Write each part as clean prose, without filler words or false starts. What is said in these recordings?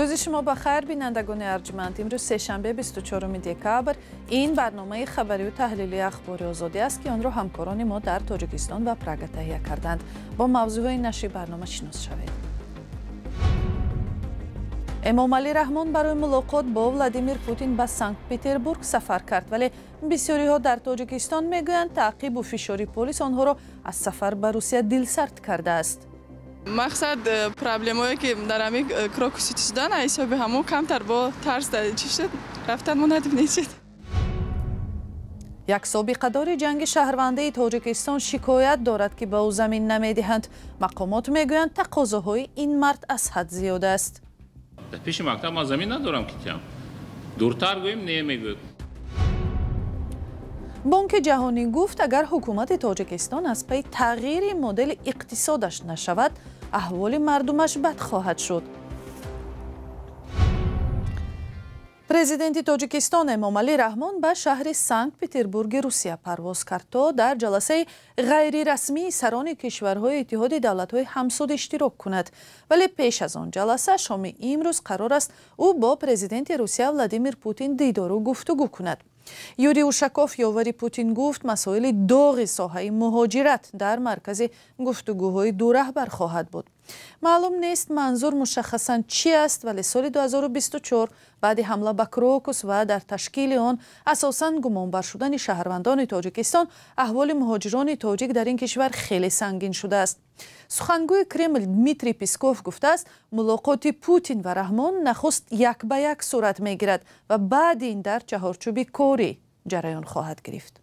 Рӯзи шумо ба хайр, бинандагони арҷманд. Имрӯз сешанбе, 24 декабр. Ин барномаи хабарию таҳлилии Ахбори Озодӣ аст, ки онро ҳамкорони мо дар Тоҷикистон ва Прага таҳия карданд. Бо мавзӯъҳои нашри барнома шинос шавед. Эмомалӣ Раҳмон барои мулоқот бо Владимир Путин ба Санкт-Петербург сафар кард, вале бисёриҳо дар Тоҷикистон мегӯянд, таъқибу фишори полис онҳоро аз сафар ба Русия дилсард кардааст. Мақсад, проблемое ки дар ҳами Крокус Сити шудан, ҳисоби ҳамон камтар бо тарс чӣ шуд, рафтан мо надонистед. Як собиқадори ҷанги шаҳрвандии Тоҷикистон шикоят дорад, ки ба ӯ замин намедиҳанд. Мақомот мегӯянд, тақозоҳои ин мард аз ҳад зиёд аст. Дар пеши мактаб ман замин надорам, ки тиям дуртар гӯем, не мегӯяд. Бонки Ҷаҳонӣ гуфт, агар ҳукумати Тоҷикистон аз пайи тағйири модели иқтисодаш нашавад, аҳволи мардумаш бад хоҳад шуд. Президенти Тоҷикистон Эмомалӣ Раҳмон ба шаҳри Санкт-Петербурги Русия парвоз кард, то дар ҷаласаи ғайрирасмии сарони кишварҳои Иттиҳоди давлатҳои ҳамсуд иштирок кунад. Вале пеш аз он ҷаласа, шоми имрӯз қарор аст, ӯ бо президенти Русия Владимир Путин дидору гуфтугӯ кунад. Юрий Ушаков, ёвари Путин, гуфт, масоили доғи соҳаи муҳоҷират дар маркази гуфтугӯҳои ду раҳбар хоҳад буд. Маълум нест, манзур мушаххасан чи аст, вале соли 2024 баъди ҳамла ба Крокус ва дар ташкили он асосан гумонбар шудани шаҳрвандони Тоҷикистон, аҳволи муҳоҷирони тоҷик дар ин кишвар хеле сангин шудааст. Сухангӯи Кремл Дмитрий Песков гуфтааст, мулоқоти Путин ва Раҳмон нахуст як ба як сурат мегирад ва баъди ин дар чаҳорчӯби корӣ ҷараён хоҳад гирифт.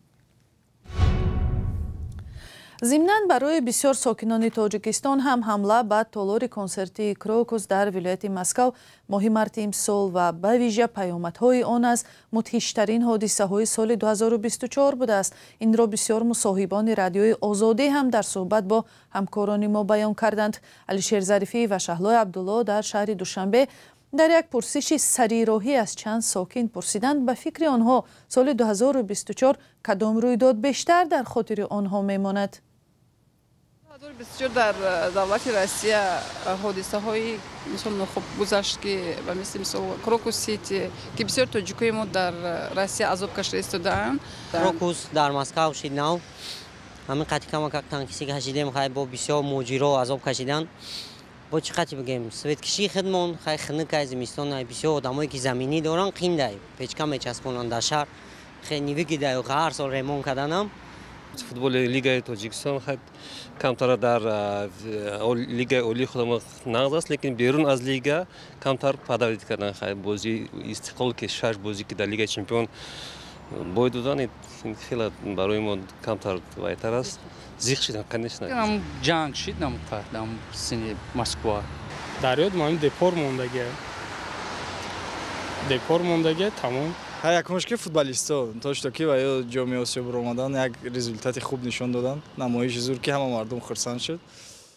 Зимнан, барои бисёр сокинони Тоҷикистон ҳам ҳамла ба толори консертии Крокус дар вилояти Москав моҳи марти имсол ва ба вижа паёмадҳои он аз мудҳиштарин ҳодисаҳои соли 2024 будааст. Инро бисёр мусоҳибони Радиои Озодӣ ҳам дар суҳбат бо ҳамкорони мо баён карданд. Алишер Зарифӣ ва Шаҳлои Абдулло дар шаҳри Душанбе дар як пурсиши сарироҳӣ аз чанд сокин пурсиданд, ба фикри онҳо соли 2024 кадом рӯйдод бештар дар хотири онҳо мемонад. 2024 дар давлати Россия ҳодисаҳои, мисол, нохуб гузашт, ки ба мисли, мисол, Крокус Сити, ки бисёр тоҷикои мо дар Россия азоб кашида истодаанд. Крокус дар Москав шид нав, ҳамин қати камакак танкиси кашидем. Хай, бо бисёр муҳоҷиро азоб кашидан. Бо чӣ қати бигем, светкишии худмон хай хунукай, зимистон, бисёр одамое ки заминӣ доранд, қиндай, печка мечаспонанд дар шаҳр, хе невыгодно ю ҳар сол ремонт карданам. Футболи лигаи Тоҷикистон камтара дар лигаи олии худамон нағз аст, лекин берун аз лига камтар подавить кардан. Хай, бозии Истиқлол, ки шаш бозӣ ки дар Лигаи чемпион бой додан, хеле барои мо камтар вайтар аст, зиқ шидам, конечно. Ҷанг шид нам сини Москва. Дар ёд мо депор мондагия, депор мондагия, тамом. Ҳар якумш ки футболистҳо то что ки ва ё Ҷоми Осиё баромадан, як результати хуб нишон доданд, намоиши зур, ки ҳама мардум хурсанд шуд.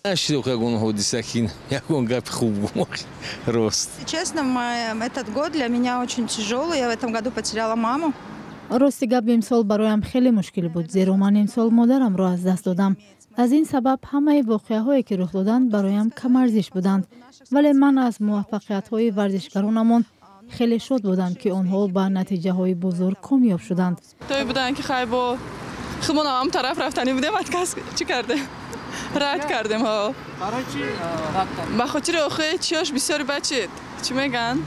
Нашидок ягон ҳодиса, ки ягон гапи хуб гумор, рост. Честно, этот год для меня очень тяжелый. Я в этом году потеряла маму. Рости гап, имсол бароям хеле мушкил буд, зеро ман имсол модарамро аз даст додам. Аз ин сабаб ҳамаи воқеаҳое, ки рух доданд, бароям камарзиш буданд. Вале ман аз муваффақиятҳои варзишгаронамон хеле шод будам, ки онҳо ба натиҷаҳои бузург комёб шуданд. Той буданд, ки хай, бо худмонам ҳам тараф рафтанӣ будем, отказ чӣ кардем, рад кардем. Ҳо, ба хотири охи чиёш бисёри бачи чӣ мегӯянд.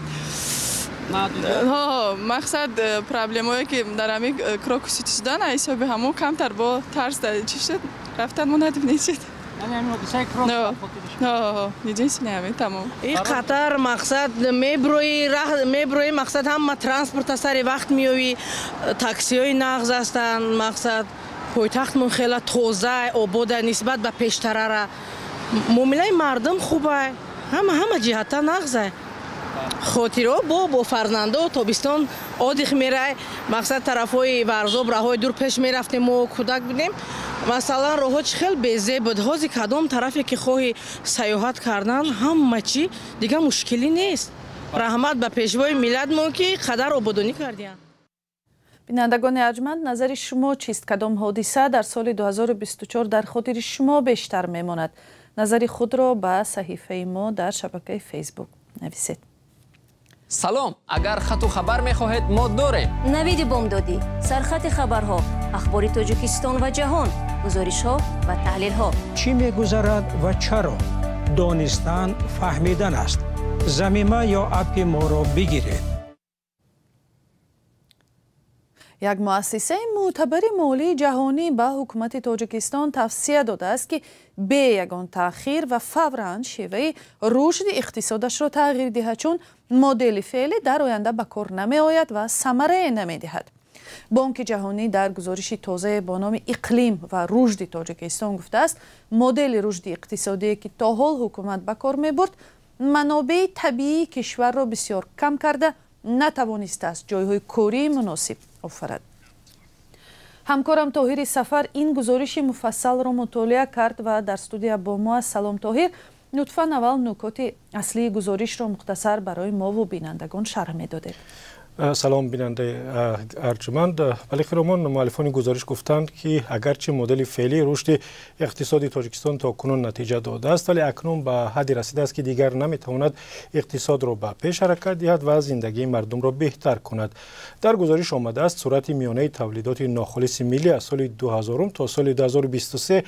Ҳо, мақсад, проблемое ки дар ҳами Крокус Сити шудан, ҳисоби ҳамон камтар бо тарс чӣ шуд, рафтан мо надонистед. Единственное, ҳамин, тамом. И қатар, мақсад, меброи, меброи, мақсад, ҳама транспорта сари вақт меёвӣ, таксиҳои нағз ҳастанд. Мақсад, пойтахтмон хела тоза, обода нисбат ба пештарара. Муомилаи мардум хубай, ҳама ҷиҳатта нағзай. Хотиро бо фарзандо тобистон отдых мерай, мақсад, тарафҳои Варзоб, раҳои дур пеш мерафтем, мо кӯдак будем. Масалан, роҳҳо чӣ хел безеб буд. Ҳозир кадом тарафе ки хоҳӣ сайёҳат кардан, ҳама чӣ, дигар мушкилӣ нест. Раҳмат ба пешвои миллатмон, ки қадар ободонӣ кардиянд. Бинандагони арҷманд, назари шумо чист? Кадом ҳодиса дар соли 2024 дар хотири шумо бештар мемонад? Назари худро ба саҳифаи мо дар шабакаи Фейсбук нависед. Салом, агар хату хабар мехоҳед, мо дорем. Навиди бомдодӣ, сархати хабарҳо, ахбори Тоҷикистон ва ҷаҳон, гузоришҳо ва таҳлилҳо. Чӣ мегузарад ва чаро? Донистан фаҳмидан аст. Замима ё аппи моро бигиред. Як муассисаи мӯътабари молии ҷаҳонӣ ба ҳукумати Тоҷикистон тавсия додааст, ки бе ягон таъхир ва фавран шеваи рушди иқтисодашро тағйир диҳад, чун модели феълӣ дар оянда ба кор намеояд ва самарае намедиҳад. Бонки ҷаҳонӣ дар гузориши тозае бо номи «Иқлим ва рушди Тоҷикистон» гуфтааст, модели рушди иқтисодие, ки то ҳол ҳукумат ба кор мебурд, манобеи табиии кишварро бисёр кам карда натавонистааст ҷойҳои кории муносиб офарад. Ҳамкорам Тоҳири Сафар ин гузориши муфассалро мутолиа кард ва дар студия бо мо аст. Салом, Тоҳир. Лутфан аввал нукоти аслии гузоришро мухтасар барои мову бинандагон шарҳ медодед. Салом, бинандаи арҷуманд. Вале хиромон, муаллифони гузориш гуфтанд, ки агарчи модели феълии рушди иқтисоди Тоҷикистон то кунун натиҷа додааст, вале акнун ба ҳадде расидааст, ки дигар наметавонад иқтисодро ба пеш ҳаракат диҳад ва зиндагии мардумро беҳтар кунад. Дар гузориш омадааст, суръати миёнаи тавлидоти нохолиси миллӣ аз соли 2000 то соли 2023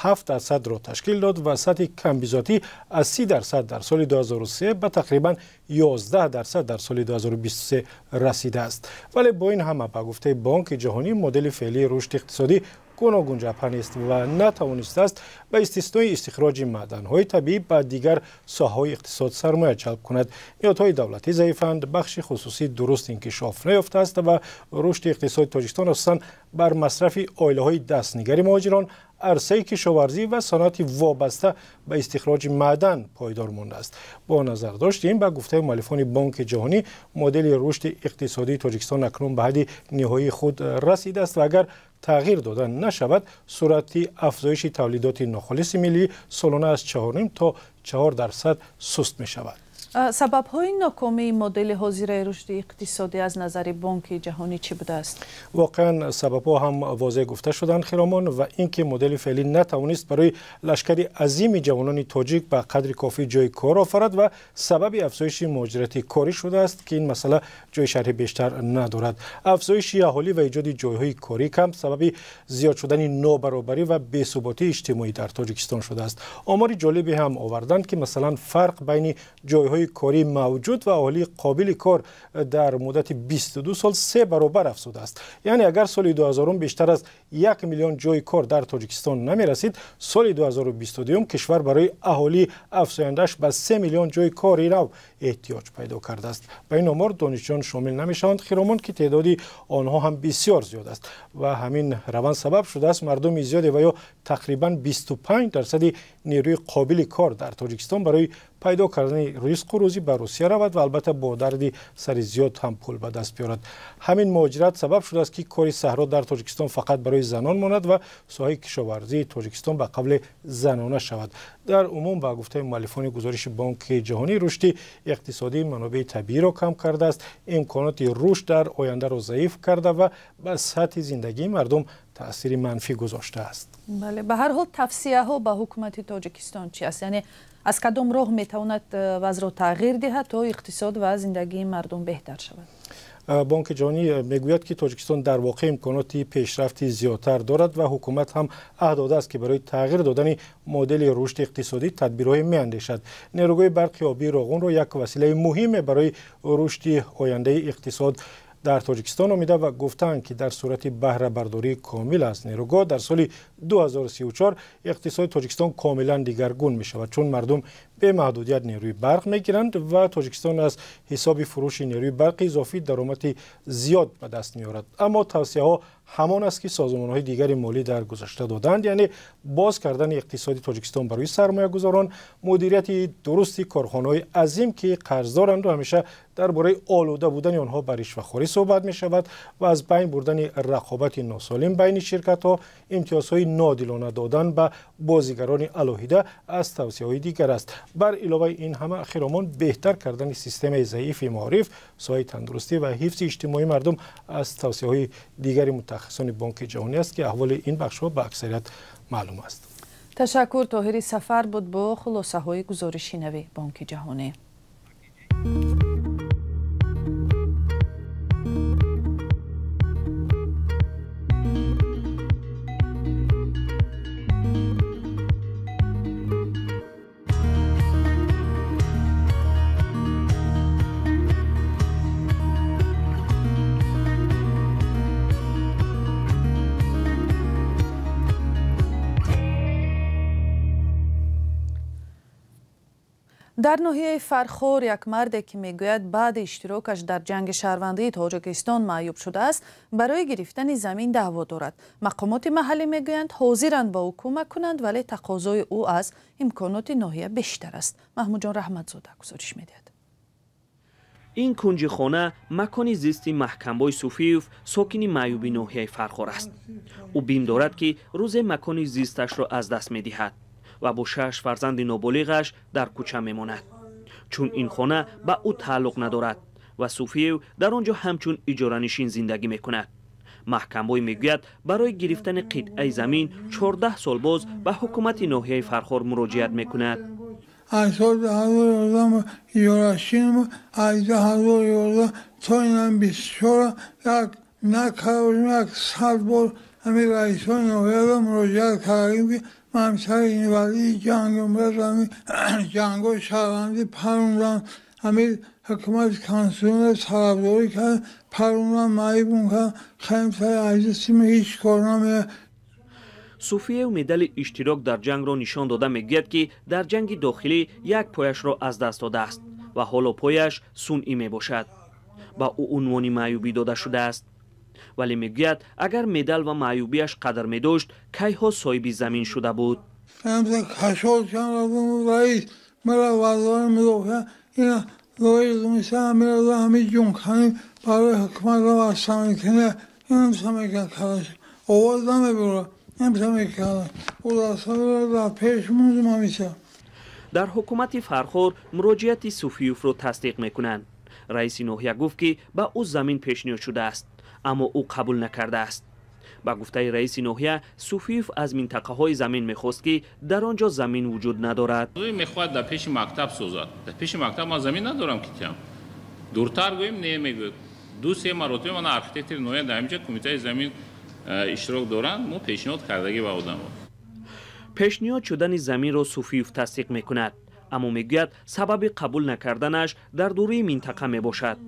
7%-ро ташкил дод ва сатҳи камбизоатӣ аз 30% дар соли 2003 ба тақрибан 11% дар соли 2023 расидааст. Вале бо ин ҳама, ба гуфтаи Бонки ҷаҳонӣ, модели феълии рушди иқтисодӣ гуногунҷабҳа нест ва натавонистааст ба истиснои истихроҷи маъданҳои табиӣ ба дигар соҳаҳои иқтисод сармоя ҷалб кунад. Ниҳодҳои давлатӣ заифанд, бахши хусусӣ дуруст инкишоф наёфтааст ва рушди иқтисоди Тоҷикистон асосан бар масрафи оилаҳои дастнигари муҳоҷирон, арсаи кишоварзӣ ва саноати вобаста ба истихроҷи маъдан пойдор мондааст. Бо назардошти ин, ба гуфтаи муаллифони Бонки ҷаҳонӣ, модели рушди иқтисодии Тоҷикистон акнун ба ҳадди ниҳоии худ расидааст ва агар тағйир дода нашавад, суръати афзоиши тавлидоти нохолиси миллӣ солона аз 4,5 то 4% суст мешавад. Сабабҳои нокомии модели ҳозираи рушди иқтисодӣ аз назари Бонки ҷаҳонӣ чӣ будааст? Воқеан, сабабҳо ҳам возеҳ гуфта шуданд, хиромон, ва ин ки модели феълӣ натавонист барои лашкари азими ҷавонони тоҷик ба қадри кофӣ ҷои кор офарад ва сабаби афзоиши муҳоҷирати корӣ шудааст, ки ин масъала ҷои шарҳи бештар надорад. Афзоиши аҳолӣ ва эҷоди ҷойҳои корӣ кам сабаби зиёд шудани нобаробарӣ ва бесуботии иҷтимоӣ дар Тоҷикистон шудааст. Омори ҷолибе ҳам оварданд, ки масалан фарқ байни ҷойҳои корӣ мавҷуд ва аҳолии қобили кор дар муддати 22 сол 3 баробар афзудааст. Яъне агар соли 2000 бештар аз 1 миллион ҷои кор дар Тоҷикистон намерасид, соли 2022 кишвар барои аҳолии афзояндааш ба 3 миллион ҷои кори нав эҳтиёҷ пайдо кардааст. Ба ин омор донишҷӯён шомил намешаванд, хиромон, ки теъдоди онҳо ҳам бисёр зиёд аст ва ҳамин раванд сабаб шудааст мардуми зиёде ва ё тақрибан 25% нерӯи қобили кор дар Тоҷикистон барои пайдо кардани ризқу рӯзӣ ба Русия равад ва албатта бо дарди сари зиёд ҳам пул ба даст биёрад. Ҳамин муҳоҷират сабаб шудааст, ки кори саҳро дар Тоҷикистон фақат барои занон монад ва соҳаи кишоварзии Тоҷикистон ба қавле занона шавад. Дар умум, ба гуфтаи муаллифони гузориши Бонки ҷаҳонӣ, рушди иқтисодии манобеи табииро кам кардааст, имконоти рушд дар ояндаро заиф карда ва ба сатҳи зиндагии мардум таъсири манфӣ гузоштааст. Бале, ба ҳар ҳол тавсияҳо ба ҳукумати Тоҷикистон чи аст? Яъне аз кадом роҳ метавонад вазъро тағйир диҳад, то иқтисод ва зиндагии мардум беҳтар шавад? Бонки ҷаҳонӣ мегӯяд, ки Тоҷикистон дар воқеъ имконоти пешрафти зиёдтар дорад ва ҳукумат ҳам аҳд додааст, ки барои тағйир додани модели рушди иқтисодӣ тадбирҳое меандешад. Нерӯгоҳи барқи обии Роғунро як василаи муҳиме барои рушди ояндаи иқтисод дар Тоҷикистон омида ва гуфтаанд, ки дар сурати баҳрабардории комил аз нерӯгоҳ дар соли 2034 иқтисоди Тоҷикистон комилан дигаргун мешавад, чун мардум бемаҳдудият нерӯи барқ мегиранд ва Тоҷикистон аз ҳисоби фурӯши нерӯи барқи изофӣ даромади зиёд ба даст меорад. Аммо тавсияҳо ҳамон аст, ки созмонҳои дигари молӣ дар гузашта доданд, яъне боз кардани иқтисоди Тоҷикистон барои сармоягузорон, мудирияти дурусти корхонаҳои азим, ки қарздоранду ҳамеша дар бораи олуда будани онҳо ба ришвахорӣ суҳбат мешавад, ва аз байн бурдани рақобати носолим байни ширкатҳо, имтиёзҳои нодилона додан ба бозигарони алоҳида аз тавсияҳои дигар аст. Бар иловаи ин ҳама, хиромон, беҳтар кардани системаи заифи маориф, соҳаи тандурустӣ ва ҳифзи иҷтимоии мардум аз тавсияҳои дигари мутахассисони Бонки ҷаҳонӣ аст, ки аҳволи ин бахшҳо ба аксарият маълум аст. Ташаккур. Тоҳири Сафар буд бо хулосаҳои гузориши нави Бонки ҷаҳонӣ. Дар ноҳияи Фархор як марде, ки мегӯяд, баъди иштирокаш дар ҷанги шаҳрвандии Тоҷикистон маъюб шудааст, барои гирифтани замин даъво дорад. Мақомоти маҳаллӣ мегӯянд, ҳозиранд ба ӯ кӯмак кунанд, вале тақозои ӯ аз имконоти ноҳия бештар аст. Маҳмудҷон Раҳматзода гузориш медиҳад. Ин кунҷи хона макони зисти Маҳкамбой Суфиев, сокини маъюби ноҳияи Фархор аст. Ӯ бим дорад, ки рӯзе макони зисташро аз даст медиҳад ва бо шаш фарзанди ноболиғаш дар кӯча мемонад, чун ин хона ба ӯ тааллуқ надорад ва Суфиев дар он ҷо ҳамчун иҷоранишин зиндагӣ мекунад. Маҳкамбой мегӯяд, барои гирифтани қитъаи замин 14 сол боз ба ҳукумати ноҳияи Фархор муроҷиат мекунад. Аз соли 2011 иҷорашинам, аз 2011 то инам 24 як накардем, як 100 бор ҳамин раисони ноҳияро муроҷиат кардем, ки ман сари инвалиди ҷангам, ҳамин ҷангҳои шаҳрвандӣ парондам, ҳамин ҳукумати конститутсионро талабдорӣ кард, парондам, маъюбум кард, хаем сари азизсима ҳеҷ кор намеяд. Суфиев медали иштирок дар ҷангро нишон дода мегӯяд, ки дар ҷанги дохилӣ як пояшро аз даст додааст ва ҳоло пояш сунъӣ мебошад. Ба ӯ унвони маъюбӣ дода шудааст, вале мегӯяд, агар медал ва маъюбиаш қадр медошт, кайҳо соҳиби замин шуда буд. Раис мара вазори мудофиа ина ҳамин ҷунканӣ барои ҳукуматро васамекунӣ инамсамекард, овоз намебурад. Дар ҳукумати Фархор муроҷиати Суфиевро тасдиқ мекунанд. Раиси ноҳия гуфт, ки ба ӯ замин пешниҳод шудааст, аммо ӯ қабул накардааст. Ба гуфтаи раиси ноҳия, Суфиев аз минтақаҳои замин мехост, ки дар он ҷо замин вуҷуд надорад. Мехоҳад дар пеши мактаб созад. Дар пеши мактаб ман замин надорам, ки тиям. Дуртар гӯем, не, мегӯяд. Ду-се маротиба ман архитектори ноҳия дар ҳаминҷа кумитаи замин иштирок доранд, мо пешниҳод кардагӣ ба одамо. Пешниҳод шудани заминро Суфиев тасдиқ мекунад, аммо мегӯяд, сабаби қабул накарданаш дар дурии минтақа мебошад.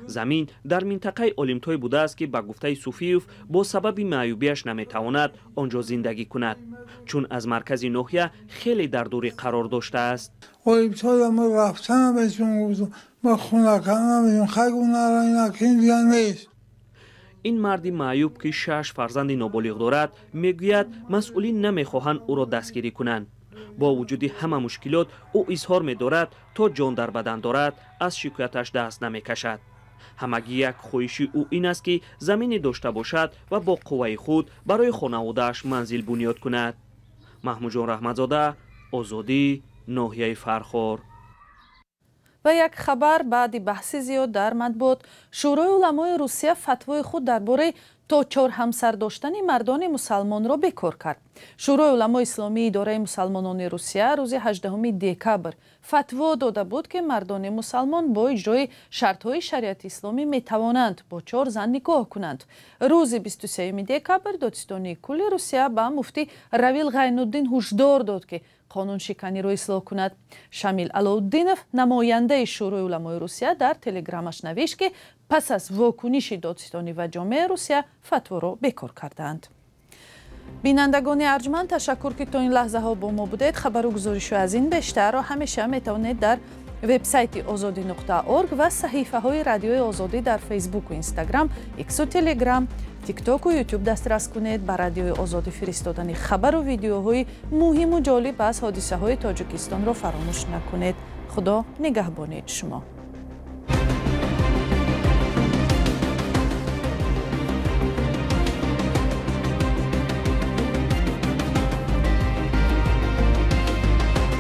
Замин дар минтақаи Олимтой будааст, ки ба гуфтаи Суфиев бо сабаби маъюбиаш наметавонад он ҷо зиндагӣ кунад, чун аз маркази ноҳия хеле дар дурӣ қарор доштааст. Олимтойда мо рафтан намешон, мо хона кардан намешон, хайгунаранакин дигар нест. Ин марди маъюб, ки шаш фарзанди ноболиғ дорад, мегӯяд, масъулин намехоҳанд ӯро дастгирӣ кунанд. Бо вуҷуди ҳама мушкилот, ӯ изҳор медорад, то ҷон дар бадан дорад, аз шикояташ даст намекашад. Ҳамагӣ як хоҳиши ӯ ин аст, ки замине дошта бошад ва бо қувваи худ барои хонаводааш манзил бунёд кунад. Маҳмудҷон Раҳматзода, Озодӣ, ноҳияи Фархор. Ва як хабар баъди баҳси зиёд дар матбуот: Шӯрои уламои Русия фатвои худ дар бораи то чор ҳамсар доштани мардони мусалмонро бекор кард. Шӯрои уламои исломии идораи мусалмонони Русия рӯзи 18 декабр фатво дода буд, ки мардони мусалмон бо иҷрои шартҳои шариати исломӣ метавонанд бо чор зан никоҳ кунанд. Рӯзи 23 декабр додситонии кулли Русия ба муфтӣ Равил Ғайнуддин ҳушдор дод, ки қонуншиканиро ислоҳ кунад. Шамил Алоуддинов, намояндаи Шӯрои уламои Русия, дар телеграмаш навишт, ки пас аз вокуниши додситонӣ ва ҷомеаи Русия фатворо бекор кардаанд. Бинандагони арҷманд, ташаккур, ки то ин лаҳзаҳо бо мо будед. Хабару гузоришҳо аз ин бештарро ҳамеша метавонед дар вебсайти озодӣ.орг ва саҳифаҳои Радиои Озодӣ дар Фейсбуку Инстаграм, Иксу Телеграм, Тиктоку Ютуб дастрас кунед. Ба Радиои Озодӣ фиристодани хабару видеоҳои муҳиму ҷолиб аз ҳодисаҳои Тоҷикистонро фаромӯш накунед. Худо нигаҳбони шумо.